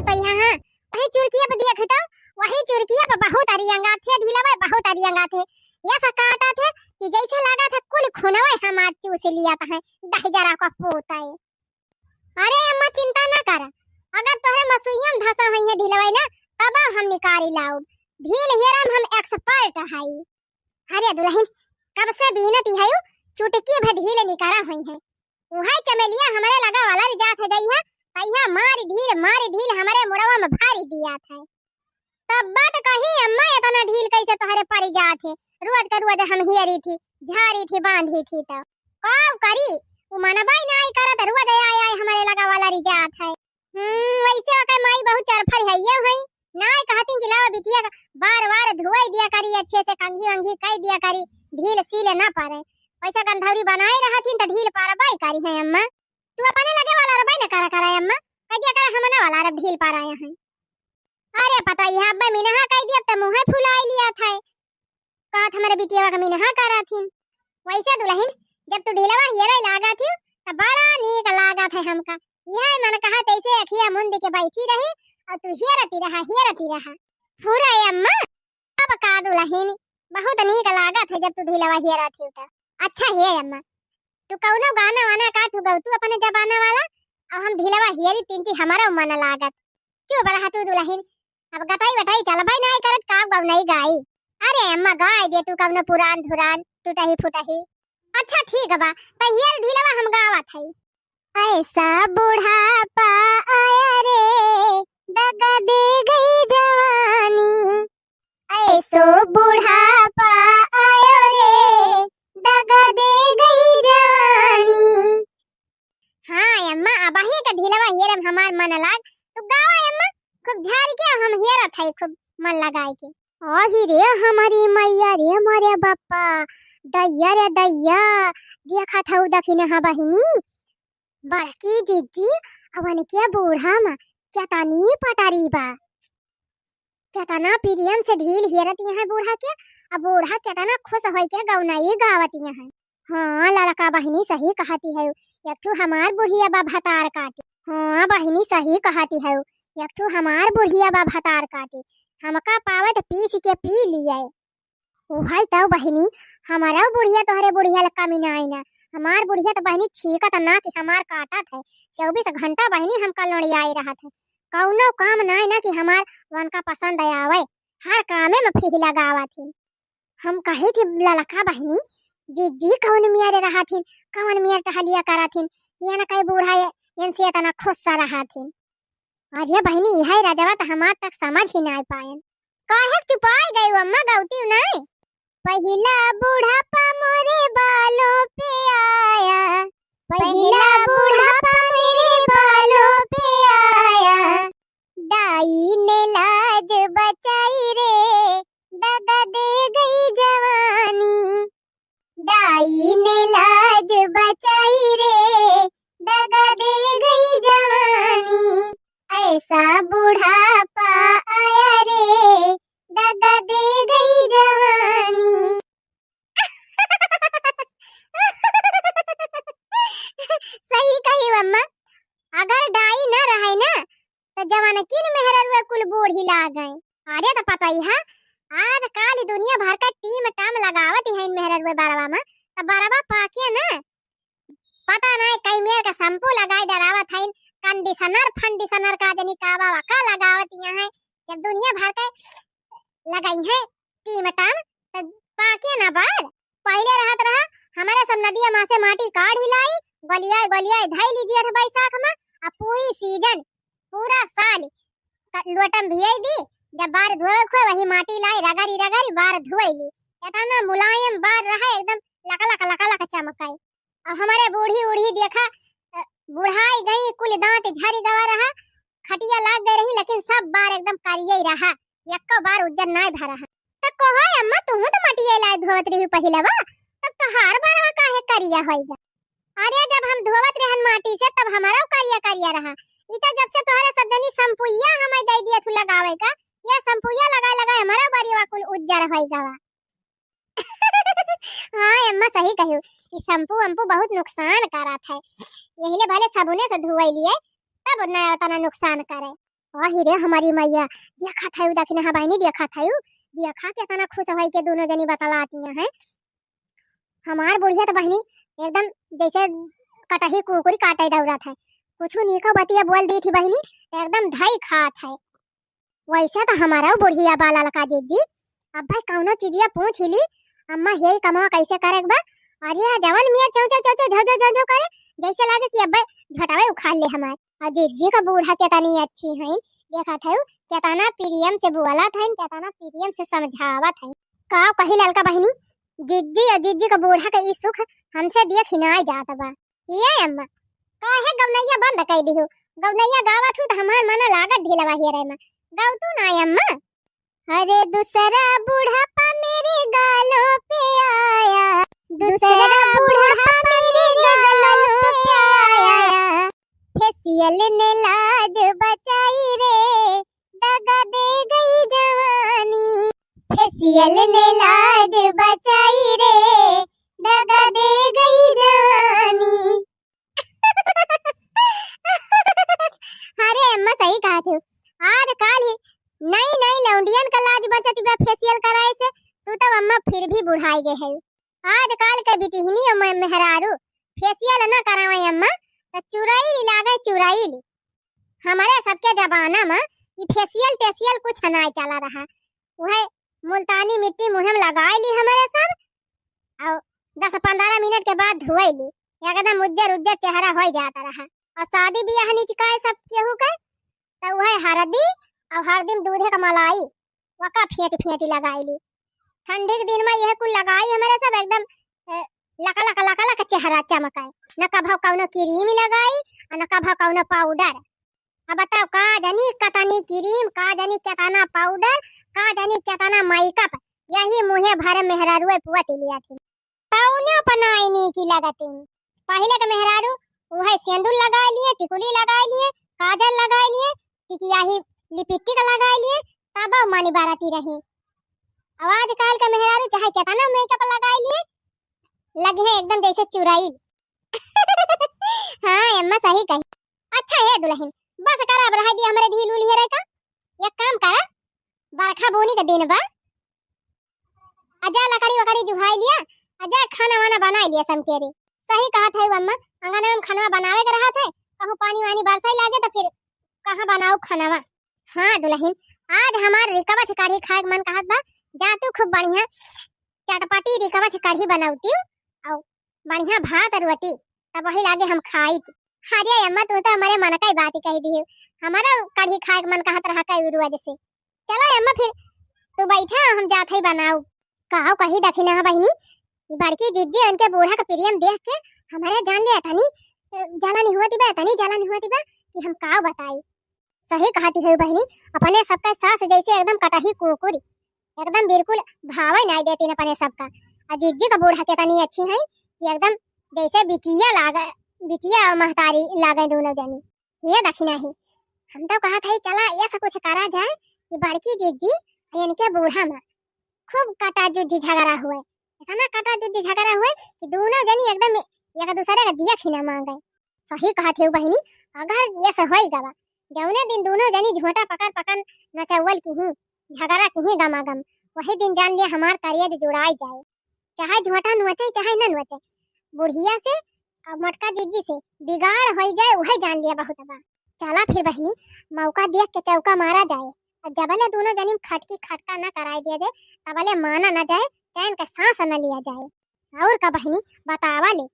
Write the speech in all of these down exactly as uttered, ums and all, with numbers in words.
पइहा, हाँ। वही चुरकिया पे देखत हो, वही चुरकिया पे बहुत अरियंगात है ढीलवा, बहुत अरियंगात है। ऐसा काटत है कि जैसे लागत है कुल खुनवा हमार चूस लियत है, दहिजरा का पूत है। अरे अम्मा, चिंता ना कर, अगर तोहरे मसुइया में धसा होइहैं ढीलवा ना, तब हम निकारि लाउब। ढील हेरे में हम expert हई। अरे दुलहिन, कब से बीनत हई, चुटकी भर ढील निकारा होइहैं। उहै चमेलिया हमरे लगा वाला रिजात है जइहैं, तइहैं मारि ढील, मारि ढील हमरे मुड़वा में भारी दियात है। तब बात कही अम्मा, एतना ढील कैसे तोहरे परि जात है? रोज के रोज हम हेरी थी, झारी थी, बांधी थी, तब काव करी? उ मनबई नाई करत, रोज आय आय हमरे लगा वाला रिजात है। हम्म, वैसे ओकर माई बहुत चरफर हइये हई, नाई कहती कि लावा बिटिया का बार बार धोई दिया करी, अच्छे से कंघी वंघी कई दिया करी, ढील सीले ना परे। वैसे गंधौरी बनाए रहथिन त ढील पारबई करिहैं अम्मा। तू अपने लगे वाला रबई न करा करा अम्मा, कह दिया करा हमने वाला रब ढील पाराया है। अरे पतोहिया, अब्बे मिनहा कह दिया, अब त मुँहे फुलाई लिया था। कहत हमरे बिटिया का मिनहा करथिन। वैसे दुलहिन, जब तू ढीलवा हेरे लागत ही, त बड़ा नीक लागत है हमका। यह मन कहा तैसे अखिया मुंद के बैठी रही, और तू हेरती रहा, हेरती रहा। फुरा ए अम्मा, अब का दुलहिन, बहुत नीक लागत है जब तू ढीलवा हेरत ही त। अच्छा हे अम्मा, तू कौनो गाना वाना का ठु गौतू अपने जमाना वाला, अब हम ढीलवा हेरी तीन ची हमारा मन लागत। चुप रहा तू दुलहिन, अब गटाई वटाई चलबई नाई करत, का गौनई गाई। अरे अम्मा, गाय दे तू कौनो पुरान धुरान, टूटही फुटही। अच्छा ठीक बा, त हेर ढीलवा हम गावत हई। ऐसा बुढ़ापा आया रे, दगा दे गई जवानी। ऐसो बुढ़ापा आयो रे, दगा दे गई जवानी। हाँ अम्मा, अबही का ढीलवा हेरे में हमार मन लाग। तू गावा अम्मा, खूब झारी के हम हेरत हई, खूब मन लगाए के। आही रे हमारी मैया रे, मोरे बप्पा, दैया रे दैया, देखत हऊ दखिनहा बहिनी, बड़की जिज्जी, अवन के बूढ़ा मा केतनी पटारी बा। केतना प्रेम से ढील हेरत यहाँ बूढ़ा के, अब बूढ़ा केतना खुश होई के गौनई गावत यहाँ। हाँ, ललका बहिनी सही कहती है, एक ठो हमार बुढ़िया बा भतार काटी। हाँ, बहिनी सही कहती है, एक ठो हमार बुढ़िया बा भतार काटी। हमका पावत पीस के पी लिए। उहै तौ बहिनी, हमरौ बुढ़िया तोहरे बुढ़िया ले कमी नाई ना। हमार बुढ़िया त बहिनी छीकत ना कि हमार काटत है। चउबीस घंटा बहिनी हमका लोड़ियाई रहत है। कौनो काम नाई ना कि हमार वनका पसंद आवे। हर कामे में फीह लगावत ही। हम कही थी ललका बहिनी, जिज्जी कौन मियर रहत ही, कौन मियर टहलिया करत ही, ये ना कई बूढ़ा ये, इनसे इतना खुश रहत ही। अरे बहिनी, इहै रजवा त हमार तक समझ ही नाई पायन। काहे के चुपाई गई अम्मा, गौती नाई? पहिला बुढ़ापा मोरे बालों पे आया, पहिला बुढ़ापा मेरे बालों पे आया। दाई ने लाज बचाई रे, दगा दे गई जवानी। दाई ने लाज बचाई रे, दगा दे गई जवानी। ऐसा बुढ़ापा आया रे, दगा दे गई जवानी। सही कही अम्मा, अगर दाई ना रहे ना, त जवानकिन मेहररुआ कुल बूढ़ी लाग गए। अरे त पतोहिया, आज काल दुनिया भर का टीम टाम लगावत ही मेहररुआ बरवा में, त बरवा पाके ना, पता नाई कई मेर का shampoo लगाई डरावत हईन, conditioner फंडिशनर का जनी का बा, वका लगावत यहाँ है। जब दुनिया भर के लगाई है टीम टाम, त पाके ना बार। पहिले रहत रहा, हमरे सब नदिया मा से माटी काढ़ी लाई, गोलियाई गोलियाई धई ली जेठ बैसाख मा, आ पूरी season, पूरा साल क-, लोटम भियाई दी। जब बार धोवे खोए, वही माटी लाई, रगड़ी रगड़ी बार धोई ली। इतना मुलायम बार रहा, एकदम लक लक लक लक चमकाई। अब हमरे बूढ़ी उढ़ी देखा, अ, बुढ़ाई गई, कुल दांत झरी गवा रहा, खटिया लाग गए रही, लेकिन सब बार एकदम करिये रहा, एक्को बार उज्जर नाय भरा है। त कहो अम्मा, तुहू त मटिये लाए धोवत रही पहिलवा, तब तोहार बरवा काहे करिया होइगा? अरे, जब हम धोवत रहन माटी से, तब हमारा करिया करिया रहा। ई तो जब से तोहरे सब जनी शैम्पुइया हमें दे दिया थू लगावे का, ये शैम्पुइया लगा लगा हमारा बरिया कुल उज्जर होइगा। हाँ अम्मा, सही कही, ई शैम्पू वैम्पू बहुत नुकसान करत है, यही ले भले साबुने से धोई लिए, तब न उतना नुकसान करे। अहि रे हमरी मइया, देखत हउ दखिनहा बहिनी, देखत हउ, देखा केतना खुश होइ के दुनो जनी बतलातिया हैं। हमार बुढ़िया त बहिनी एकदम जइसे कटही कुकुरी काटे दौड़त है, कुछु नीको बतिया बोल दीथी बहिनी त एकदम धई खात है। वइसे त हमरउ बुढ़िया बा ललका जिज्जी, अब्बे कउनो चीजिया पूछ ही ली, अम्मा हेइ कमवा कइसे करेक बा, अरे जवन मियर चौं चौं चौं चौं झौ झौ झौ झौ करे, जइसे लागे कि अब्बे झोटवे उखाड़ ले हमार। अउर जिज्जी क बूढ़ा केतनी अच्छी हइन, देखत हउ केतना पिरियम से बोलत हइन, केतना पिरियम से समझावत हइन। का कही ललका बहिनी, जिज्जी अउर जिज्जी क बूढ़ा क ई सुख हमसे देखि नाहीं जात बा। ए अम्मा, काहे गवनइया बंद कइ दिहु? गवनइया गावत हू त हमार मन लागत ढीलवा हियरे मा। गवतू नाहीं अम्मा? अरे दूसरा बुढ़ापा मेरे गालों पे आया, दूसरा बुढ़ापा मेरे गालों पे आया, फेशियल ने लाज बचाई रे, दगा दे गई जवानी, फेशियल ने लाज बचाई रे, दगा दे गई जवानी। अरे अम्मा सही कहत हउ, आजकाल ही नई नई लौंडियन क लाज बचत बा फेशियल कराए से। तू तउ अम्मा फिर भी बुढ़ाइ गए हउ। आजकाल क बिटिहनी अउर मे-, मेहरारू फेशियल न करावइ अम्मा त चुरइल लागे चुरइल। हमरे सबके जमाना मा ई फेशियल टेशियल कुछ नाहीं चला रहा। उहइ मुल्तानी मिट्टी मुँहे मा लगाइ ली हमरे सब, अउर दस पन्द्रह मिनट के बाद धोइ ली, एकदम उज्जर उज्जर चेहरा होइ जात रहा। अउर सादी बियाह निचकाए सब केहू के, त उहइ हरदी अउर हरदी मा दूधे क मलाई, वका फेंट फेंट लगाइ ली। ठंडी क दिन मा इहे कुल लगाई हमरे सब एकदम, ए, लका लका लका लका चेहरा चमकाए। न कभउ कउनो क्रीम लगाई अउर न कभउ कउनो पाउडर। अब बताओ, का जानी कतनी क्रीम, का जानी केतना पाउडर, का जानी केतना मेकअप, यही मुँहे भरे मेहरारुए पुअत लियाथिन। तउनो पर नाहीं नीकी लगतिन। पहिले क मेहरारू उहइ सेंदुर लगाइ लिए, टिकुली लगाइ लिए, काजर लगाइ लिए, टिकियाही लिपिस्टिक लगाइ लिए, तबउ मानी बारती रही। अब आजकाल क मेहरारू चाहे केतना मेकअप लगाइ लिए, लगिहैं एकदम जइसे चुरइल। हाँ अम्मा सही कही। अच्छा हे दुलहिन, बस करा, अब रहइ दिया हमरे ढील उल हेरे का। एक काम करा, बरखा बूनी क दिन बा, आ जा लकड़ी वकड़ी जुहाइ लिया, आ जा खाना वाना बनाइ लिया समकेरे। सही कहत हउ अम्मा, अंगनवे मा खनवा बनावे क रहत है, कहूँ पानी वानी बरसइ लागे त फिर कहाँ बनाउ खनवा। हाँ दुलहिन, आज हमार रिकवच कढ़ी खाए क मन कहत बा, जा तू खूब बढ़िया चटपटी रिकवच कढ़ी बनउतिउ, अउ बढ़िया भात रोटी, तबही लागे हम खाइत। अरे अम्मा, तू त हमरे मन कइ बात कहि दिहू, हमरा कढ़ी खाए क मन कहत रहा कइ रोज से। चला अम्मा, फिर तू बइठा, हम जात हई बनाउ। काउ कही दखिनहा बहिनी, ई बड़की जिज्जी इनके बूढ़ा क पिरियम देख के हमरे जान ले तनी, अ, जलन हुअत बा, तनी जलन हुअत बा कि हम काउ बताई। सही कहती है बहिनी, अपने सबके सास जइसे एकदम कटही कुकुरी, एकदम बिल्कुल भावइ नाहीं देतिन अपने सबका। अउर जिज्जी क बूढ़ा केतनी अच्छी हैं कि एकदम जइसे बिचिया लागे, बिचिया अउर महतारी लागे दुनो जनी। हे दखिनहा, हम तउ कहत हई चला अइसा कुछ करा जाए कि बड़की जिज्जी अउर इनके बूढ़ा मा खूब कटा जुज्जी झगरा हुए, एतना कटा जुज्जी झगरा हुए कि दुनो जनी एकदम एक दूसरे क दिया खिना माँगे। सही कहत हउ बहिनी, अगर अइसा होइ गवा, जउने दिन दुनो जनी झोंटा पकड़ पकड़ नचउवल किहीं, झगरा किहीं गमागम, वही दिन जान लिया हमार करेज जुड़ाइ जाए। चाहे झोंटा नोचे, चाहे न नोचे, बुढ़िया से अउर मोटका जिज्जी से बिगाड़ होइ जाए, उहइ जान लिया बहुत बा। चला फिर बहिनी, मौका देख के चौका मारा जाए। अउर जबले दुनो जनी मा खटकी खटका न कराइ दिया जाए, तबले माना न जाए, चैन क साँस न लिया जाए। अउर का बहिनी, बतावा ले,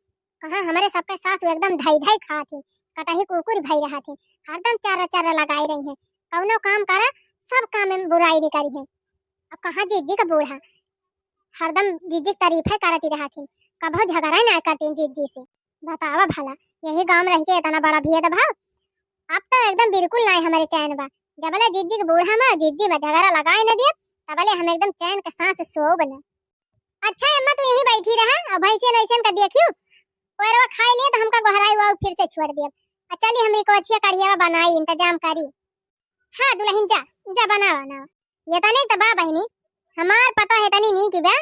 कहाँ हमरे सबके सास एकदम धई धई खात ही, कटही कुकुर भई रहत ही, हरदम चर्रा चर्रा लगाई रही हैं, कउनो काम करा, सब काम मा बुराई निकरी है। अब कहाँ जिज्जी क बूढ़ा, हरदम जिज्जी क तारीफे करती रहत ही, कभउ झगड़ा नाहीं करती जिज्जी से। बतावा भला, यही गाँव मा रहि के एतना बड़ा भेदभाव। अब तउ एकदम बिल्कुल नाहीं हमरे चैन बा। जबले जिज्जी क बूढ़ा मा, जिज्जी मा झगड़ा लगाए न दिया, तबले हम एकदम चैन क साँस सोउब न। अच्छा अम्मा, तू यहीं बइठी रहा अउर भैंसियन वैसियन क देखियो, कोयरवा खाइ ले त हमका गोहराई हुआ फिर से छोड़ दिया। अउर चली हमरी कोचिया कढ़ियावा बनाई, इंतजाम करी। हाँ दुलहिन, जा, जा बनावा, बनावा। एतने त बा बहिनी, हमार पतोह एतनी नीक बा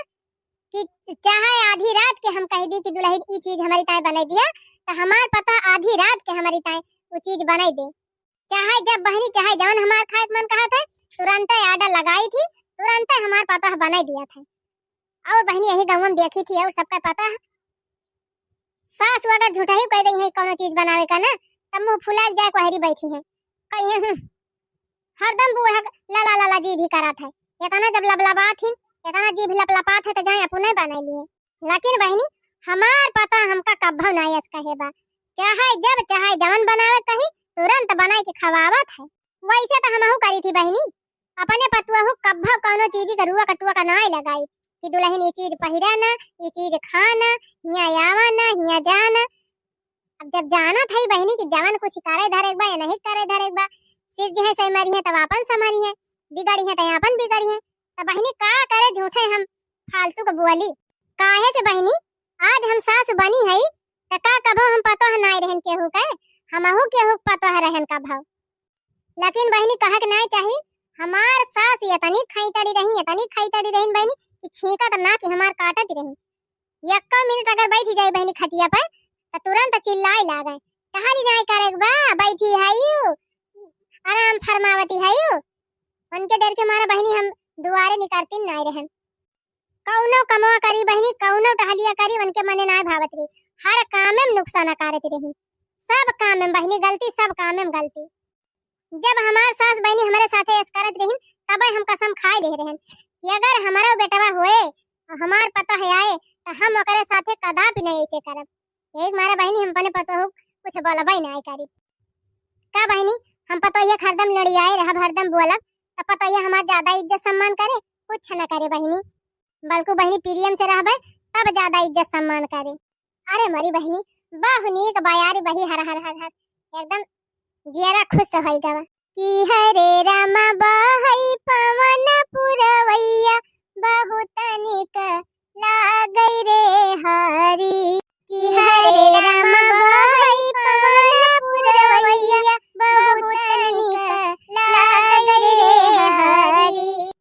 कि चाहे आधी रात के हम कहि दी कि दुलहिन ई चीज हमरी ताईं बनाइ दिया, त हमार पतोह आधी रात के हमरी ताईं उ चीज बनाइ दे। चाहे जब बहिनी, चाहे जवन हमार खाए के मन कहत है, तुरंते order लगाई थी, तुरंते हमार पतोह बनाई दिया था। और बहिनी यही गाँव में देखी थी और सबका पता है, सास अगर झूठा ही कह दई है कौनो चीज बनावे का ना, तब मुँह फुला के जाए कोहरी बैठी है, कही है, "हम्म, हरदम बूढ़ा लाला लाला जी भी करत है।" इतना जब लबलबात ही, इतना जीभ लपलपात है, तो जाए अपने बनाई लिए। लेकिन बहिनी, हमार पतोह हमका कब्बो ना ऐस कहे बा, चाहे जब चाहे जवन बनावे कही, तुरंत बनाई के खवावत है। वैसे तो हमहू करी थी बहिनी, अपने पतोहू कब्बो कौनो चीज के रुआ कटुआ का नाई लगाई कि दुल्हन ये चीज पहिरा ना, ये चीज खा ना, हियाँ आवा ना, हियाँ जा ना। अब जब जानत है बहिनी कि जवन कुछ करे धरे के बा या नहीं करे धरे के बा, सिर जी है सही मरी है तब आपन संभरी है, बिगड़ी है तो आपन बिगड़ी है, तो बहिनी का करे झूठे हम फालतू के बोली। काहे से बहिनी, आज हम सास बनी है, त का कबो हम पतोह नाई रहन केहू के, हमहू केहू के पतोह रहन कबो। लेकिन बहिनी, कहे के नाई चाही, हमार सास इतनी खैतड़ी रही, इतनी खैतड़ी रही बहिनी, कि छींकत ना कि हमार काटत रही। यक्को मिनट अगर बैठी जाई बहिनी खटिया पर, त तुरंत चिल्लाए लागे, "टहली नाई करे के बा, बैठी है यू, आराम फरमावती है यू।" उनके डर के मारे बहिनी हम दुआरे निकरती नाई रहन। कौनो कमवा करी बहिनी, कौनो टहलिया करी, उनके मने नाय भावत रही। हर काम में नुकसान करत रही, सब काम में बहिनी गलती, सब काम में गलती। जब हमार सास बहिनी हमरे साथे ऐस करत रहिन, तबे हम कसम खाए ले रहन कि अगर हमारा बेटवा होए, हमार पतोह आए, तो हम ओकरे साथे कदापि नहीं ऐसे करब। यही मारे बहिनी हम अपने पतोह कुछ बोलबे नहीं करी। का बहिनी, हम पतोहिया के हरदम लड़ियाए रहब, हरदम बोलब, त पतोहिया हमार ज्यादा इज्जत सम्मान करे? कुछ न करे बहिनी। बल्कु बहिनी प्रेम से रहबे, तब ज्यादा इज्जत सम्मान करे। अरे मोरी बहिनी, बहु नीक बा यार, बही हर हर हर हर, एकदम जियरा खुश होई गवा। कि हरे रामा बहई पवन पुरवैया, बहुत नीक लागै रे हरी। कि हरे रामा बहई पवन पुरवैया, बहुत नीक लागै रे हरी।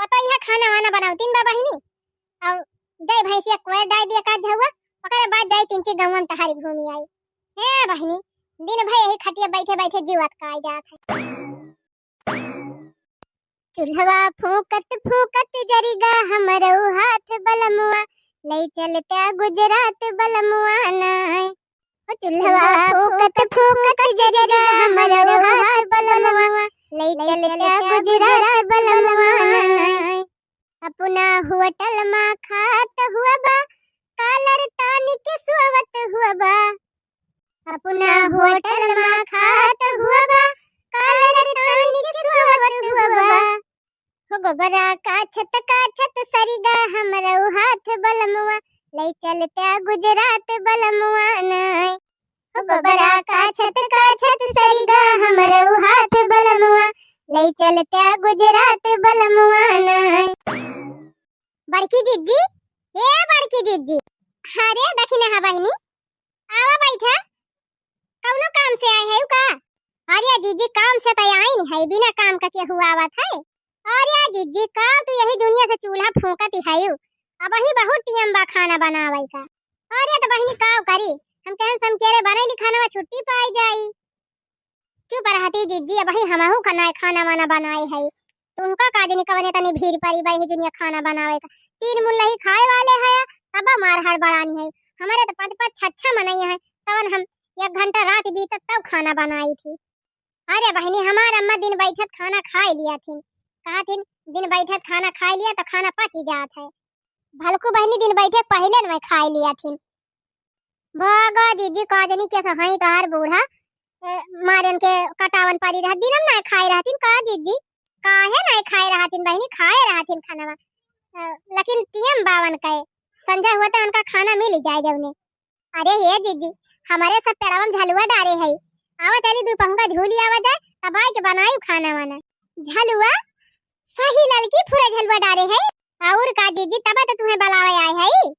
पतोहिया खाना वाना बनावतीन बा बहिनी, और जाई भैंसिया कोयर डाल दिया का झउआ, ओकरे बाद जाई तीन चार गौवन टहरी घूमी आई। हे बहिनी, दिन भर यही खटिया बैठे बैठे जीव अतकाई जात है। चूल्हवा फूकत फूकत जरिगा हमरो हाथ बलमुआ, लई चलत्या गुजरात बलमुआ नाय। ओ चूल्हवा फूकत फूकत जरिगा हमरो हाथ बलमुआ, लई चलत्या गुजरात बलमुआ नाय। अपना होटल मा खात हुआ बा, कालर तानी के सोवत हुआ बा। अपना होटल मा खात हुआ बा, कालर तानी के सोवत हुआ बा। हो गोबरा काछत काछत सरिगा हमरो हाथ बलमुआ, लई चलत्या गुजरात बलमुआ नाय। हो गोबरा काछत काछत सरिगा हमरो हाथ बलमुआ, लई चलत्या गुजरात बलमुआ नाय। बड़की जिज्जी, ए बड़की जिज्जी, अरे दखिना हा बहिनी, आवा बैठा, कौनो काम से आए है का? अरे जिज्जी, काम से तो आइन है, बिना काम का केहू आवत है? अरे जिज्जी, का तू यही दुनिया से चूल्हा फूंकत है? अबही बहुत टियम बा खाना बनावे का। अरे तो बहिनी का करी, हम कहन समकेरे बनैली खाना, छुट्टी पाई जाई। चुप रहती जिज्जी, अबही हमहू का नाय खाना वाना बनाए है। तुमका का जानी कवने तनी भीड़ परी बा यही दुनिया खाना बनावे का। तीन मुल्लही खाए वाले है, तब मार हड़बड़ानी है। हमारे तो पाँच पाँच छह छह मनई है, तवन हम एक घंटा रात बीतत तब खाना बनाई थी। अरे बहिनी, हमार अम्मा दिन बैठत खाना खाए लिया थी, कहा थी दिन बैठत खाना खाए लिया तो खाना पची जात है। भलकू बहिनी दिन बैठे पहिले न खाए लिया थी। भागा जिज्जी, का जानी कैसा हई तोहार बूढ़ा, ए, मारन के कटावन पारी रहत, दिनम नाय खाए रहतिन का जिज्जी? काहे नाय खाए रहतिन बहिनी, खाए रहतिन खानवा। अ, लेकिन टीएम बावन के संझा हुआ तो उनका खाना मिल जाए जौने। अरे हे जिज्जी, हमारे सब पेड़वा में झलुआ डारे है, आवा चली दू पहुंगा झूली आवा जाए, तब आए के बनाई खाना वाना। झलुआ? सही ललकी फुरा झलुआ डारे है। और का जिज्जी, तब तो तुम्हें बुलावे आए है।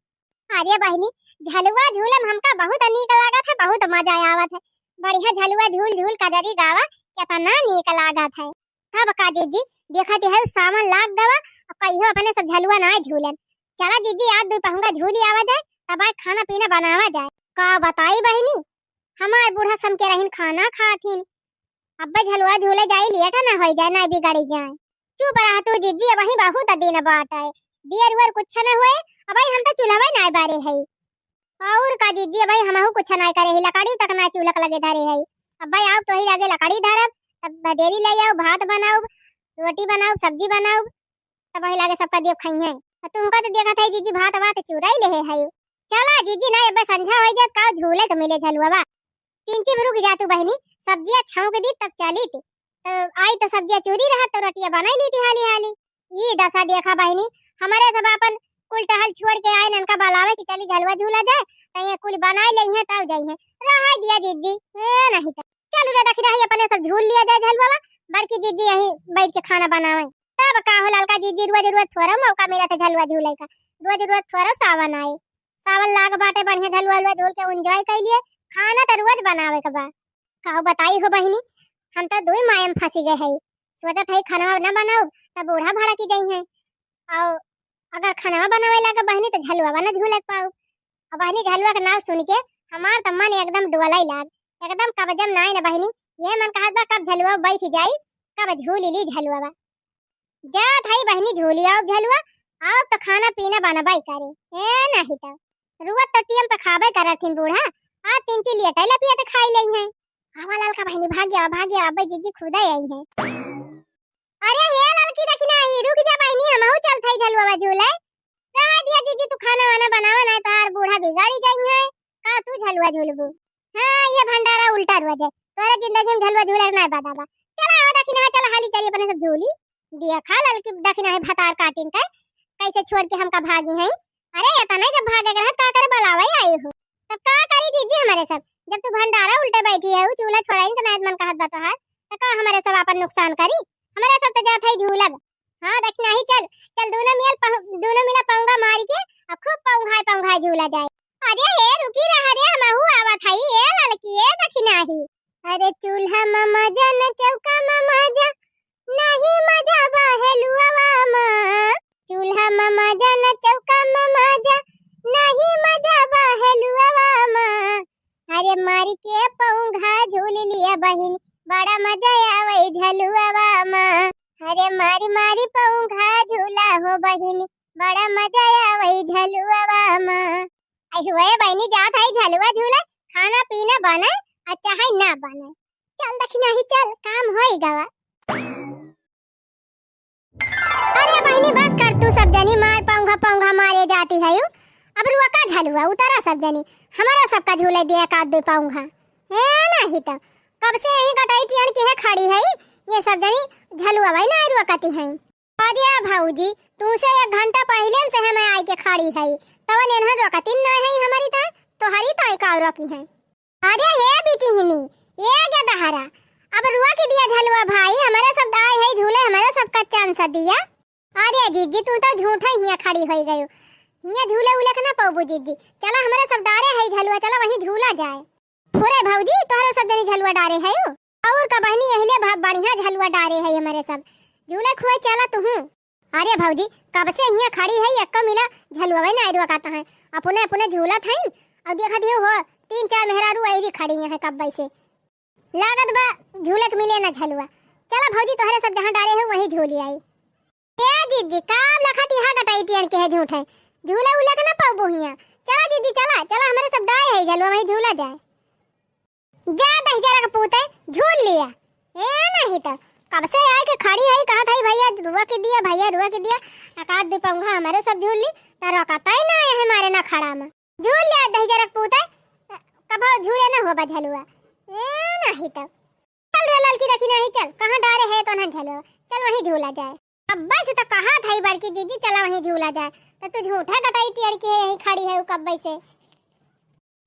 अरे बहिनी, झलुआ झूलम हमका बहुत नीक लागत है, बहुत मजा आवत है। बढ़िया झलुआ झूल झूल कजरी गावा, कितना नीक लागत है। तब का जिज्जी, देखत है सावन लाग गवा, अब कहियो अपने सब झलुआ ना झूलन। चला जिज्जी, आज दू पहुंगा झूली आवा जाए, तब आज खाना पीना बनावा जाए। का बताई बहिनी, हमार बूढ़ा समकेरहिन खाना खाथिन, अब्बे झलुआ झूले जाई, लेट ना होई जाए, ना बिगड़ी जाए। चुप रह तू जिज्जी, अबहीं बहुत दिन बाटे। दियर उअर कुछ न होए, अबहीं हम तो चूल्हवे ना बारे हई। और का जिज्जी, अबहीं हमहू कुछ ना करे ही, लकड़ी तक ना चूल्हा के लगे धरे हई। अब्बे आओ तोही लगे लकड़ी धरब, तब भदेरी ले आओ, भात बनाउब, रोटी बनाउब, सब्जी बनाउब, तब वही लागे सबका देव खइहें। आ तुमका तो देखत है जिज्जी, भात वात चुराई लेहे है। चला जिज्जी, ना अब्बे संझा होई जाए, का झूले के मिले झलुआ बा। तिनची में रुक जा तू बहिनी, सब्जिया छौंक दी तब चली ती। तो आई तो सब्जिया चूरी रहत तो रोटिया बनाई ली ती हाली हाली। ई दशा देखा बहिनी, हमरे सब आपन कुल टहल छोड़ के आए ननका बलावे कि चली झलुआ झूला जाए, तो ये कुल बनाई लेइहें तब जाइहें। रहा दिया जिज्जी, ए नहीं तो। चलू रे दखिनही, अपने सब झूल लिया जाए झलुआ, बड़की जिज्जी यहीं बैठ के खाना बनावे। तब का हो ललका जिज्जी, रोज रोज थोड़ा मौका मिलत है झलुआ झूले का, रोज रोज थोड़ा सावन आए, सावन लाग बाटे बढ़िया झलुआ उलुआ झूल के enjoy कर लिए, खाना तो रोज बनावे के बा। का बताई हो बहिनी, हम तो दुई माया में फंसी गए है, सोचत है खाना न बनाउब तब बूढ़ा भड़की जाई है। और अगर खाना बनावे लागे बहिनी तो झलुआ न झूले के पाउब। अब बहिनी झलुआ के नाव सुन के हमार तो मन एकदम डोले लाग, एकदम कब्जम नाई न बहिनी, ये मन कहत बा कब झलुआ बैठ जाई, कब झूल ली झलुआ बा। जात हई बहिनी झूली आओ झलुआ, आओ तो खाना पीना बनबाई करे, ए नहीं तो रुअत तो टीएम पे खाबे करथिन बूढ़ा, आ तिनची लेटे लपियट खाई लेइहें। आवा ललका बहिनी भाग्या भाग्या, अब्बे जिज्जी खुदे आई हैं। अरे हे ललकी दखिनही, रुक जा बहिनी, हमहू चलत हई झलुआ झूले। रहा दिया जिज्जी, तू खाना वाना बनावा, ना तोहार बूढ़ा बिगाड़ी जाई है। का तू झलुआ झूलबू? हाँ, ये भंडारा उल्टा रोज है। तोरे जिंदगी में झलुआ झूले ना बा दादा। चला हो दखिनही, चला हाली चली अपने सब झूली। देखा ललकी दखिनही भतार काटिन के, कैसे छोड़ के हमका भागी हैं। अरे इतना जब भागे के रहा, का करे बलावे आई हो। तब का करी जिज्जी हमरे सब, जब तू भंडारा उल्टे बैठी है, उ चूल्हा छोड़ाइन के नायत मन कहत बा तोहार, त का हमरे सब आपन नुकसान करी? हमरे सब तो जात है झूलब। हाँ दखिनही चल, चल दोनों मिल पह-, दोनों मिला पौंगा मारी के आ खूब पौंघाए पौंघाए झूला जाए। अरे हे रुकी रहा रे, हमहू आवत हई, ए ललकी, ए दखिनही। अरे चूल्हा में मजा न चौका में मजा, नहीं मजा बा हेलुआवा में। चूल्हा में मजा न चौका में मजा, नहीं मजा बा हेलुआवा में। अरे मारी के पौंघा झूल लिया बहिन, बड़ा मजा आवे झलुआवा में। अरे मारी मारी पौंघा झूला हो बहिन, बड़ा मजा आवे झलुआवा में। आई हुए बहिनी जात है झलुआ झूले, खाना पीना बने आ चाहे ना बने। चल दखिनही चल, काम होई गवा। अरे बहिनी बस कर तू सब जनी, मार पौंघा पौंघा मारे जाती है यू। अब रुआ का झलुआ उतारा सब जनी, हमारा सबका झूले दिया का दे पौंघा। ए नहीं तो कब से यही गटाई टियन की है खड़ी है, ये सब जनी झलुआ भाई ना रुआ कती है। अरे भौजी, तू से एक घंटा पहिले से हम आई के खड़ी है, तवन एनहन रोकतिन ना है हमारी ताई, तोहरी ताई का रोकी है। अरे हे बिटिहनी, ए गे दहरा, अब रुआ के दिया झलुआ भाई, हमारे सब दाई है झूले, हमारे सब का चांस दिया। अरे जिज्जी, तू तो झूठा ही हियाँ खड़ी होई गयो, हियाँ झूले उले के ना पौबू जिज्जी। चला हमारे सब डारे है झलुआ, चला वहीं झूला जाए। फुरे भौजी, तोहरे सब जनी झलुआ डारे है। और का बहिनी, यहिले भा-, बढ़िया झलुआ डारे है हमारे सब। झूले खुए चला तुहूँ। अरे भौजी, कब से हियाँ खड़ी है, एक्को मिला झलुआ ना आइरुआ कहता है। अपने अपने झूलत हईन, और देखत ही हो, तीन चार मेहरारू ऐरी खड़ी हैं कब से। लागत बा झूले के मिले ना झलुआ। चला भौजी, तोहरे सब जहाँ डारे हो वहीं झूली आई। ए जिज्जी, काम लखत यहाँ गटाई टियन के है झूठ है। झूले उले के ना पाऊ हियाँ। चला जिज्जी, चला, चला, हमारे सब डाए है झलुआ, वहीं झूला जाए। जा दहिजरा के पूते, झूल लिया। ए नहीं तो, कब से आए के खड़ी है, कहत है, "भैया रुआ के दिया, भैया रुआ के दिया।" अकाद दे पौंघा हमारे सब झूल ली, त रोकता ही ना है हमारे ना खड़ा में। झूल लिया दहिजरा के पूते, कभो झूले ना हो बा झलुआ। ए नहीं तो। चल रे ललकी दखिनही चल, कहाँ डारे है तो ना झलुआ, चल वहीं झूला जाए। अब बस तो कहा था बड़की जिज्जी, चला वहीं झूला जाए, तो तू झूठा गटाई टियन के है, यहीं खड़ी है उ कब्बे से।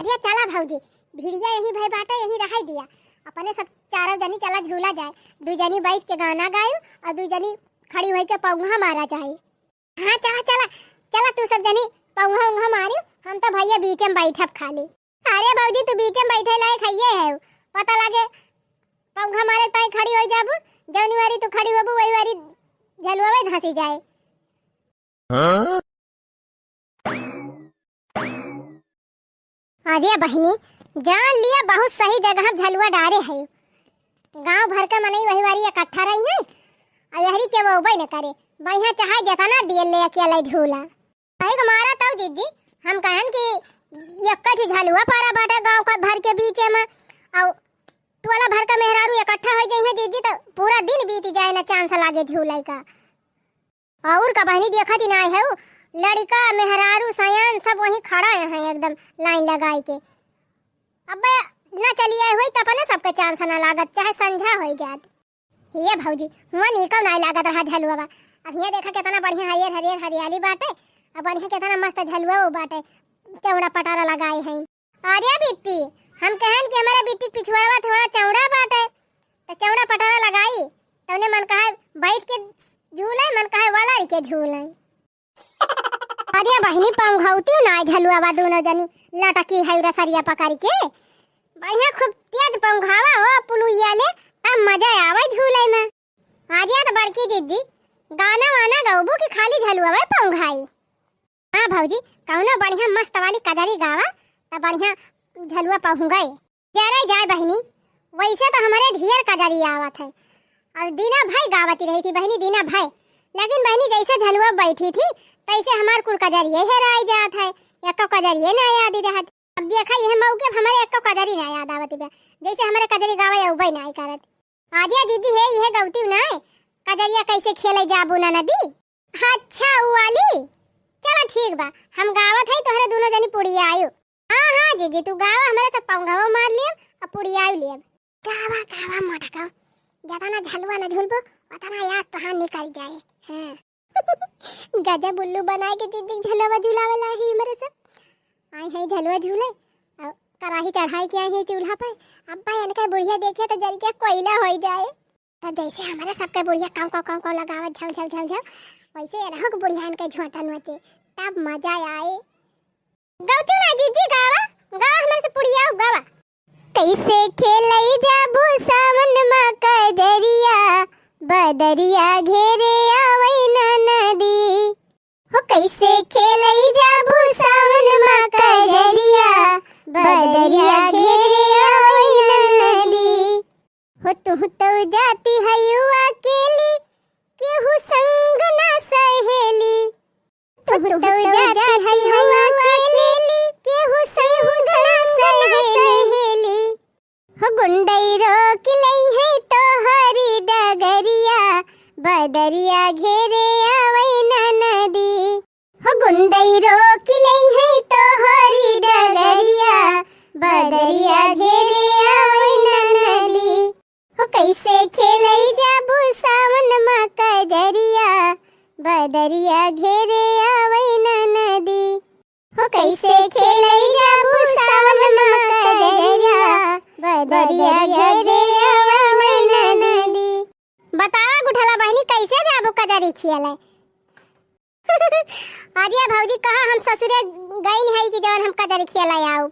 अरे चला भौजी, भिड़िया यही भय बाटे, यही रहाई दिया। अपने सब चारों जनी चला झूला जाए, दू जनी बैठ के गाना गायू और दू जनी खड़ी होई के पौंघा मारा जाए। हाँ चला चला चला, तू सब जनी पौंघा उंघा मारी, हम तो भैया बीच में बैठब खाली। अरे भौजी, तू बीच में बैठे लायक हइये है, पता लगे पौंघा मारे ताई खड़ी हो जाबू, जौनी वारी तू खड़ी होबू वही वारी झलुआ में धंसी जाए। हाँ? अरे बहिनी, जान लिया बहुत सही जगह झलुआ डारे है। गांव भर का मनई वही वारी इकट्ठा रही है, और यहरी के वो उबई न करे। बढ़िया चाहे जेतना दिए ले अकेले झूला। कही को मारा तौ जीजी, हम कहन कि एक ठो झलुआ पारा बाटे गाँव का भर के बीचे में, और टोला भर का मेहरारू इकट्ठा हो जाइए जीजी, तो पूरा दिन बीत जाए ना, चांस लागे झूले का। और का बहिनी देखत ही नाई है, लड़का, मेहरारू, सयान सब वहीं खड़ा हैं एकदम लाइन लगाई के। अब ना चली आए हुई तो अपने सबके चांस ना लागत, चाहे संझा होई जात। ये भौजी, हुआ निकल नाई लागत रहा झलुआ बा। अब ये देखा कितना बढ़िया हरियर हरियर हरियाली बाटे, अब बढ़िया कितना मस्त झलुआ वो बाटे, चौड़ा पटारा लगाए हैं। अरे बिट्टी, हम कहन कि हमारे बिट्टी के पिछुआवा थोड़ा चौड़ा बाटे, तो चौड़ा पटारा लगाई, तौने मन कहे बैठ के झूले, मन कहे वाला के झूले। अरे बहिनी, पंघौती ना झलुआ बा, दोनों जनी लटकी है रसरिया पकड़ के। बढ़िया खूब तेज पंघावा हो पुलुइया ले, तब मजा आवे झूले में। अरे तो बड़की जीजी, गाना वाना गौबू की खाली झलुआ पंघाई? हाँ भौजी, कौनो बढ़िया मस्त वाली कजरी गावा, त बढ़िया झलुआ पहुँगै। जरे जाए बहिनी, वैसे तो हमारे ढेर कजरी आवत है, और दिना भई गावती रही थी बहिनी, दिना भई। लेकिन बहिनी, जैसे झलुआ बैठी थी, तैसे हमार कुल कजरिये हेराई जात है, एको कजरिये ना याद रहत। अब देखा, यह मौके पे हमारे एको कजरी ना याद आवत बा, जैसे हमारे कजरी गावे अउबे ना करत। आजा जीजी, हे यह गौती ना, कजरिया कैसे खेले जाबू ना नदी। अच्छा, उ वाली? चला ठीक बा, हम गावत हई, तोहरे दुनो जनी पुड़ियायु। हाँ, हाँ, जीजी, तू गावा, हमरे तो पंघवो मार लियब, अउर पुड़ियायु लियब। गावा, गावा, मोटका, ज्यादा ना झलुआ ना झूलबो, उतना याद तोहार निकल जाए। हाँ। गजब उल्लू बनाए के जीजी झलुआ झुलावे ला ही हमरे सब। आई है झलुआ झूले, अउर कराही चढ़ाई के आई है चूल्हा पे। अब्बा, इनका बुढ़िया देखे तो जल के कोयला होई जाए। तो जैसे हमारे सबके बुढ़िया काव काव काव काव लगावत झल झल झल झल, वैसे एनहु के बुढ़िया इनके झोंटा नोचे, तब मजा आए। गौती ना जीजी गावा, गावा हमरे से पुड़िया गावा। कैसे खेलई जाबू सावन मा कजरिया, बदरिया घेरे आवई ना नदी। हो कैसे खेलई जाबू सावन मा कजरिया, बदरिया घेरे आवई ना नदी। हो तुहु तो जाती हयू अकेली, केहू संग ना सहेली। तुहु तो जाती हयू अकेली, केहू संग ना सहेली। हो गुंडई रोक लई है तोहरी डगरिया, बदरिया घेरे आवई ना नदी। हो गुंडई रोक लई है तोहरी डगरिया, बदरिया घेरे आवई ना नदी। हो कैसे खेलई जाबू सावन मा कजरिया, बदरिया घेरे आवई ना नदी। हो कैसे खेलई जाबू सावन मा कजरिया, बदरिया घेरे आवई ना नदी। बतावा गुठला बहिनी, कैसे जाबू कजरी खेले? अरे भौजी, कहाँ हम ससुरे गइन है कि जवन हम कजरी खेले आऊ?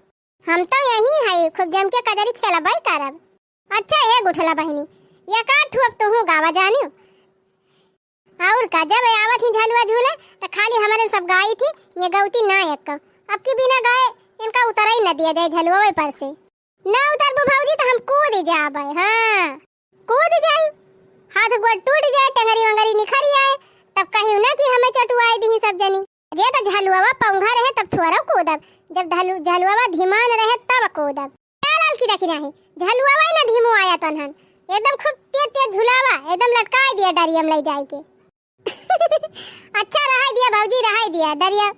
हम तो यहीं है, खूब जम के कजरी खेलबई करब। अच्छा, ए गुठला बहिनी, एकाध ठू अब तुहूँ गावा जानियो। और का, जब आवत ही झलुआ झूले, त खाली हमरे सब गाई थी, ये गौती ना एक। अब की बिना गाए इनका उतरई न दिया जाए झलुआ पर से। ना उतरबू भौजी, त हम कूद जाबे, हाँ, कूद जाई, हाथ गोड़ टूट जाए, टंगरी वंगरी निखर आए, तब कहियो ना कि हमें चटुआई दी सब जनी। अरे, त झलुआवा पौंघा रहे तब थोड़ा कूदब, जब झलु-, झलुआवा धिमान रहे तब कूदब। का लाल की रखी नाही, झलुआवा ही ना धिमो आया तनहन, एकदम खूब तेज तेज झुलावा, एकदम लटकाए दिया डरियम ले जाए के। अच्छा, रहाई दिया भौजी, रहाई दिया, डरिया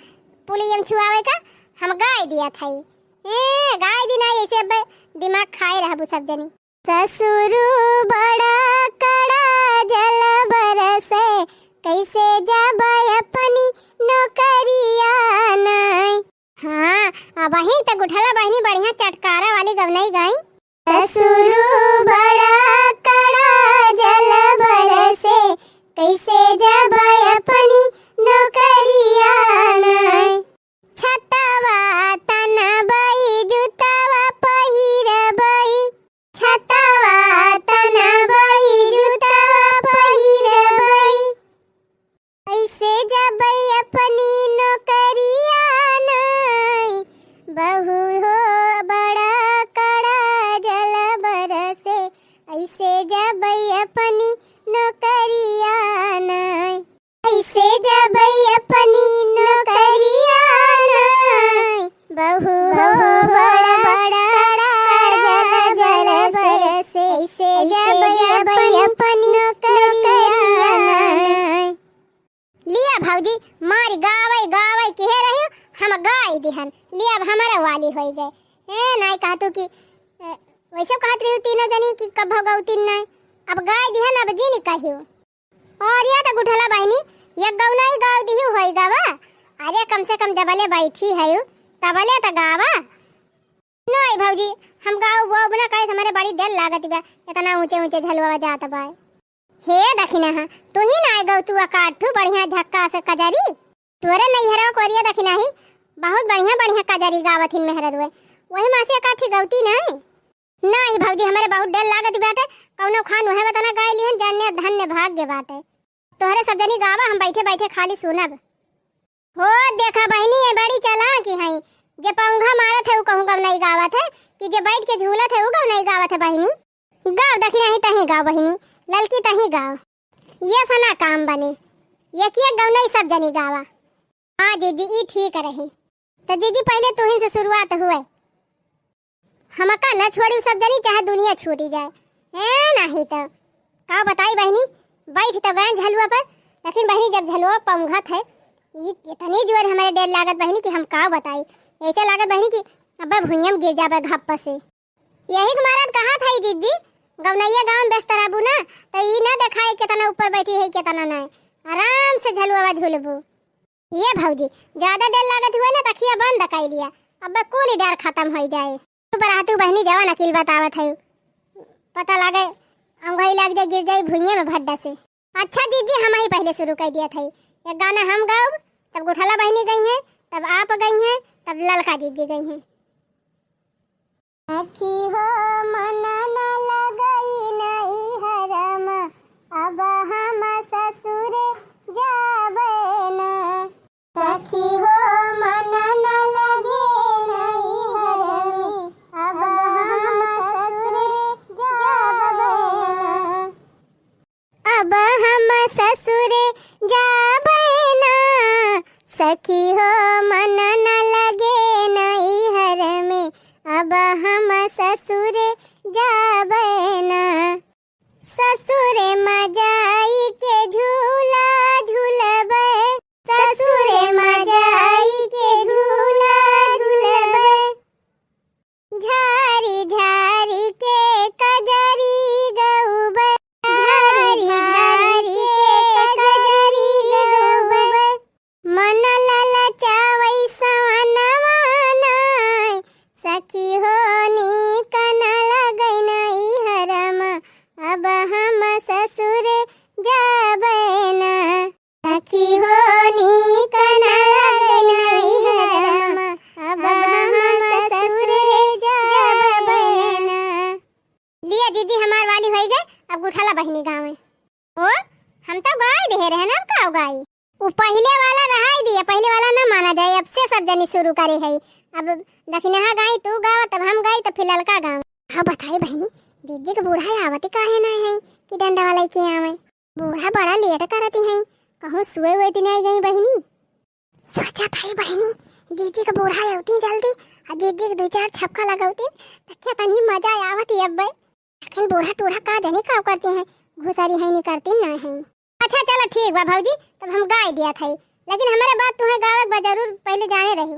पुलियम छुआवे का हम गाय दिया था। ए, गाय दी ना, ऐसे अब दिमाग खाए रहबू सब जनी। ससुरु बड़ा कड़ा जल बरसे, कैसे जाब अपनी नौकरिया नाय। हाँ, अबहीं त गुठला बहिनी बढ़िया चटकारा वाली गवनई गाई। ससुरु बड़ा कड़ा जल बरसे, कैसे जाब अपनी नौकरिया नाय। छतवा तनबई, जुतवा पहिरबई, छतवा तनबई, जुतवा पहिरबई। ऐसे जबई अपनी नौकरिया नाई, बहू हो बड़ा कड़ा जल बरसे, जबै अपनी नौकरिया नाय, कैसे जबै अपनी नौकरिया नाय, बहू हो बड़ा बड़ा जल जल बरसे, कैसे जबै अपनी नौकरिया नाय। लिया भौजी, मारी गावै गावै किहे रही, हम गाय दिहन। लिया, अब हमरे वाली होई गए। ए, नाई कहतू कि, ए, वैसे कहत रही तीनों जनी कि कभो गौतीन नाई, अब गाय दिहन, अब जिन कहियो। और या त गुठला बहिनी, एक गौना ही गाव दिही होई गावा। अरे, कम से कम जबले बैठी है, तबले त गावा। नाई भौजी, हम गाउब वाउब ना कहे, हमरे बड़ी डर लागत बा, इतना ऊंचे ऊंचे झलुआ जात बा। हे दखिनहा, तू ही नाई गउ, तू अकाठू बढ़िया झक्का से कजरी। तोरे नैहरवा कोरिया दखिनही, बहुत बढ़िया बढ़िया कजरी गावत हिन मेहररुए। वही मासी अकाठी गौती नाई। नाई भौजी, हमरे बहुत डर लागत बाटे, कौनो खान उहे बतना गाय लिहन, जाने धन्य भाग्य बाटे। तोहरे सब जनी गावा, हम बैठे बैठे खाली सुनब। हो देखा बहिनी, ये बड़ी चालाक हई, जे पौंघा मारत है उ कहूँ गवनई गावत है, कि जे बैठ के झूलत है उ गवनई गावत है बहिनी। गाव दखिनही तही गाव बहिनी, ललकी तही गाव। ये सना काम बने, ये किया गवनई सब जनी गावा। हाँ जीजी, ई ठीक रही। तो जीजी पहले तुहिन से शुरुआत हुए। हमका न छोड़ी सब जनी, चाहे दुनिया छूटी जाए। ए, नहीं तो का बताई बहिनी, बैठ तो गए झलुआ पर, लेकिन बहिनी जब झलुआ पौंघत है, ई इतनी जोर हमरे डर लागत बहिनी कि हम का बताई। ऐसे लागत बहिनी कि अब भुइयां में गिर जाबे घप्प से। यही के मारन कहत हई जीजी, गौनैया गाँव में व्यस्त रहबू ना, तो ई ना देखाई केतना ऊपर बैठी है, केतना ना। आराम से झलुआ झूलबू। ये भौजी, ज्यादा डर लागत हुए ना, त अखिया बंद कई लिया, अब कुल डर खत्म होई जाए। तू पर तू बहिनी जवान अकील बतावत है, पता लागे अंगोई लाग जाए, गिर जाए भुइये में भड्डा से। अच्छा जीजी, हम ही पहले शुरू कर दिया था। एक गाना हम गाउब, तब गुठला बहिनी गई हैं, तब आप गई हैं, तब ललका जीजी गई हैं। सखी हो मन न लगई नैहर म, अब हम ससुरे जाबे न। सखी हो मन न लगे नैहर म, अब हम ससुरे जाबे न। अब हम ससुरे जाबे ना, सखी हो मन न लगे नैहर में, अब हम ससुरे जाबे ना। ससुरे मा जाई के झूला झूलबे, ससुरे मा जाई के झूला झूलबे। झारी झारी के कजरी गउबे, झारी झारी के कजरी गउबे। मन ललचावै सवनवा नाय, सखी हो नीक न लगै नैहर म, अब हम ससुरे जाबे ना। सखी हो नीक न लगै नैहर म, अब हम ससुरे जाबे ना। लिया जीजी, हमार वाली होई गए, अब गुठला बहिनी गावे। ओ, हम तो गाय देहे रहे ना, अब का गाई? उ पहिले वाला रहाई दिया, पहिले वाला ना माना जाए, अब से सब जनी शुरू करे है। अब दखिनहा गाई, तू गावा, तब हम गाई, तब फिर ललका गावे। हाँ बताई बहिनी, जीजी के बूढ़ा आवती काहे ना है कि डंडा वाला के आवे? बूढ़ा बड़ा लेट करती हैं, कहूँ सुए हुए दिन आई गई बहिनी। सोचत हई बहिनी, जीजी के बूढ़ा अउती जल्दी, आ जीजी के दू चार छपका लगउती, त केतनी मजा आवत अब्बे। लेकिन बूढ़ा टूढ़ा का जनी का करती हैं, घुसरी हैं, निकरती ना हैं। अच्छा चलो ठीक बा भौजी, तब हम गाय दिया था, लेकिन हमारे बात तुम्हें गावे के बा जरूर, पहले जाने रही।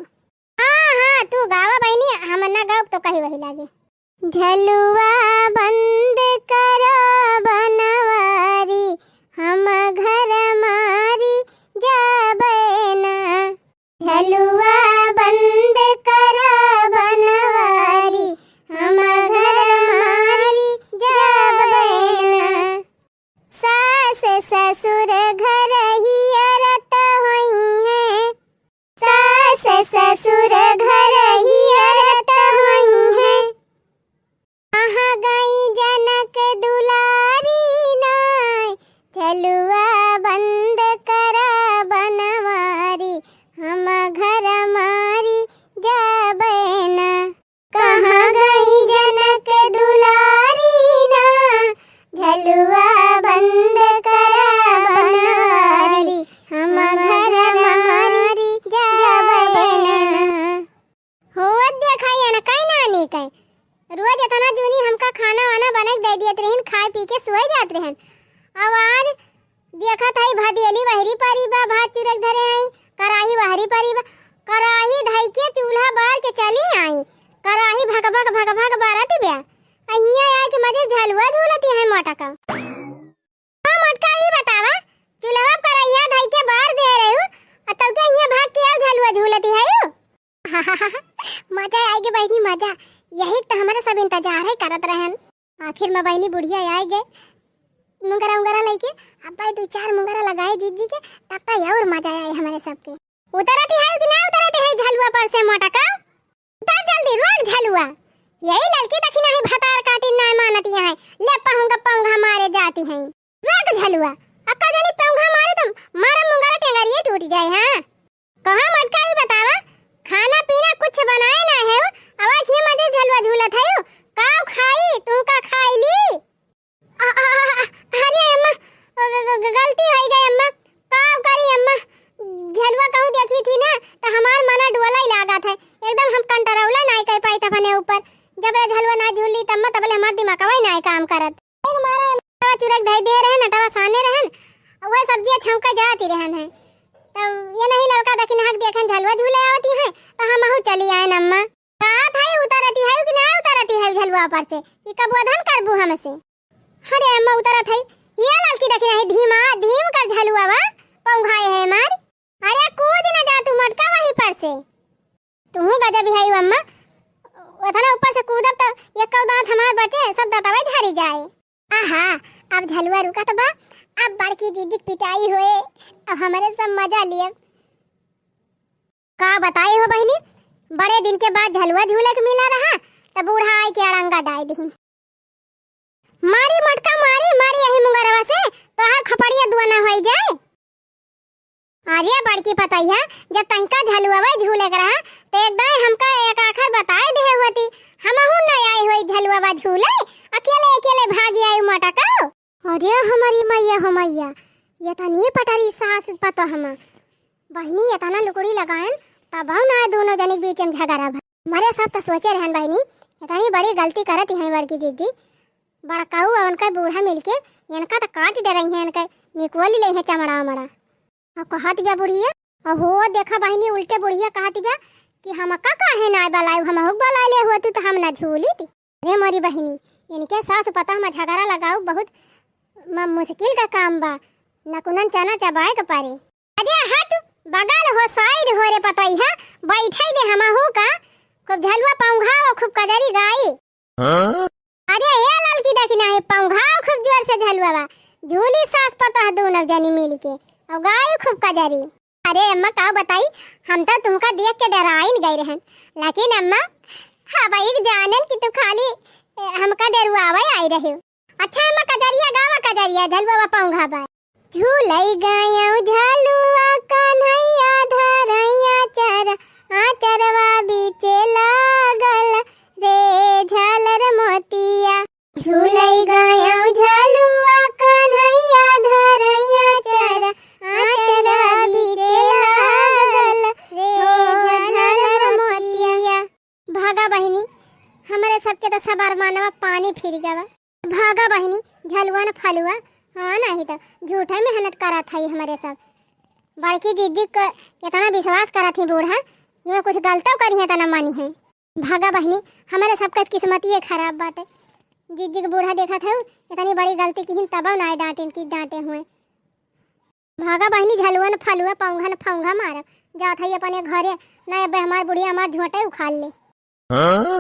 हाँ, हाँ, तू गावा बहिनी, हम ना गाउब तो कही वही लागे। झलुआ बंद करा बनवारी, हम घर मारी जाबे ना। झलुआ बंद करा बनवारी, हम घर मारी जाबे ना। सास ससुर घर ही अरत होई हैं, सास ससुर घर ही अरत होई हैं। कहाँ गई जनक दिन खाए पी के सोए जात रहन। अब आज देखत हई भदेली वहरी परी बा, भात चुरक धरे हई, कराही वहरी परी बा, कराही धई के चूल्हा बार के चली आई, कराही भक भक भक भक बरत बा। अहिया आए के मजे झलुआ झूलती है मोटका। हाँ मोटका, ई बतावा, चूल्हा करैया धई के बार दे रहे हो, आ तब के अहिया भाग के आओ झलुआ झूलती है यू। मजा आएगी बहिनी, मजा। यही तो हमारे सब इंतजार है करत रहन। आखिर में बहिनी बुढ़िया आए गए मुंगरा उंगरा लेके। अब भाई दो चार मुंगरा लगाए जीजी के, तब तो और मजा आए हमारे सबके। उतरती है कि ना उतरती है झलुआ पर से मोटका? उतर जल्दी, रोक झलुआ। यही लड़की देखी नहीं भतार काटी ना मानती है, ले पहुंगा पौंघा मारे जाती है। रोक झलुआ, अक्का जानी पौंघा मारे तो मारा मुंगरा टेंगरिए टूट जाए। हाँ कहा मोटका, ई बतावा, खाना पीना कुछ बनाए ना है, अब आखिए मजे झलुआ झूलत है, का खाई, तू का खाई ली? अ, अ, अ, अरे अम्मा, ग-, ग-, ग-, गलती होइ गई अम्मा, का करी अम्मा, झलुआ कहूँ देखी थी ना, तो हमार मना डोला ही लागत है, एकदम हम कंट्रोल नहीं कर पाई अपने ऊपर। जब ले झलुआ ना झूली, तब ले हमार दिमागवा ही ना काम करत। एक मारा अम्मा चुरक धई दे रहन, अटवा साने रहन, वह सब्जियाँ छौंका जाती रहन है। तो ये नहीं लड़का देखी नहक देखन झलुआ झूले आवती है, तो हमहू चली आए अम्मा। का भाई उतरती है कि ना उतरती है झलुआ पर से, कि कब वधन करबू हमसे? अरे अम्मा उतरत है, ये लड़की देखी नहीं धीमा धीम कर झलुआ बा, पौंघाए है मार। अरे कूद न जा तू मोटका वहीं पर से। तू गजब है अम्मा, उतना ऊपर से कूदब तो एक दांत हमार बचे, सब दांतवा झरी जाए। आहा, अब झलुआ रुकत बा, अब बड़की जीजी के पिटाई होए, अब हमरे सब मजा लिए। का बताई हो बहिनी, बड़े दिन के बाद झलुआ झूले के मिला रहा, त बूढ़ा आई के अड़ंगा डाई दिहिन। मारी मोटका मारी, मारी यही मुंगरवा से, तोहार खपड़िया दुआना होई जाए। अरे बड़की पतैया, जब तनिका झलुआ झूले के रहा, तो एक दाई हमका एक आखर बताए देहे होती, हमहू न आई होई झलुआ झूले, अकेले अकेले भागी आई मोटका। अरे हमारी मैया हो मैया, ये तनी पटरी सास पतोह मा। बहिनी, एतना लुकड़ी लगायन, तबहु ना दोनों जनी के बीच में झगड़ा भा। मरे सब त सोचे रहन बहिनी, एतनी बड़ी गलती करत हैं बड़की जीजी। बड़काऊ और उनका बूढ़ा मिलके इनका त काट डरई हैं, इनके निकोल ले हैं चमड़ा उमड़ा। अब कहत बिया बुढ़िया, अहो देखा बहिनी, उल्टे बुढ़िया कहत बिया कि हमका काहे ना बलायू, हमहू बलाय ले होतू त हम ना झूलित। अरे मोरी बहिनी, इनके सास पतोह मा झगड़ा लगाऊ बहुत म-, मुश्किल का काम बा, नकुनन चना चबाए के परे। अरे हट, बगल हो, साइड हो रे पतोहिया, बैठे दे हमहू का, खूब झलुआ पौंघाओ, खूब कजरी गाई। हाँ? अरे ये ललकी देखी नाही, पौंघाओ खूब जोर से झलुआ बा, झूली सास पतोह दोनों जनी मिल के, और गाई खूब कजरी। अरे अम्मा का बताई, हम तो तुमका देख के डराइन गई रहन, लेकिन अम्मा, हाँ भाई जानन कि तू खाली, ए, हमका डरुआवे आई रहे। अच्छा अम्मा, कजरिया गावा, कजरिया झलुआ पौंघा बा। झूलई गयौ झलुआ कन्हैया धरैया चरा, आचरवा बीचे लागल रे झालर मोतिया। झूलई गयौ झलुआ कन्हैया धरैया चरा, आचरवा बीचे लागल रे झालर मोतिया। भागा बहिनी, हमरे सबके तो सब अरमानवा पानी फिर गवा। भागा बहिनी, झलुआ न फलुआ, हाँ नहीं तो झूठे मेहनत करत हई हमरे सब। बड़की जीजी क इतना विश्वास करत ही बूढ़ा, इमे कुछ गलतो करी है तना मानी है। भागा बहिनी, हमरे सबके किस्मतिये खराब बाटे। जीजी के बूढ़ा देखत है, इतनी बड़ी गलती किहिन तबो ना डांटिन की डांटे हुए। भागा बहिनी, झलुअन फलुआ पौंघन फौंघा मारब। जात हई अपने घरे, ना अबे हमार बुढ़िया हमार झोंटे उखाड़ ले। हाँ?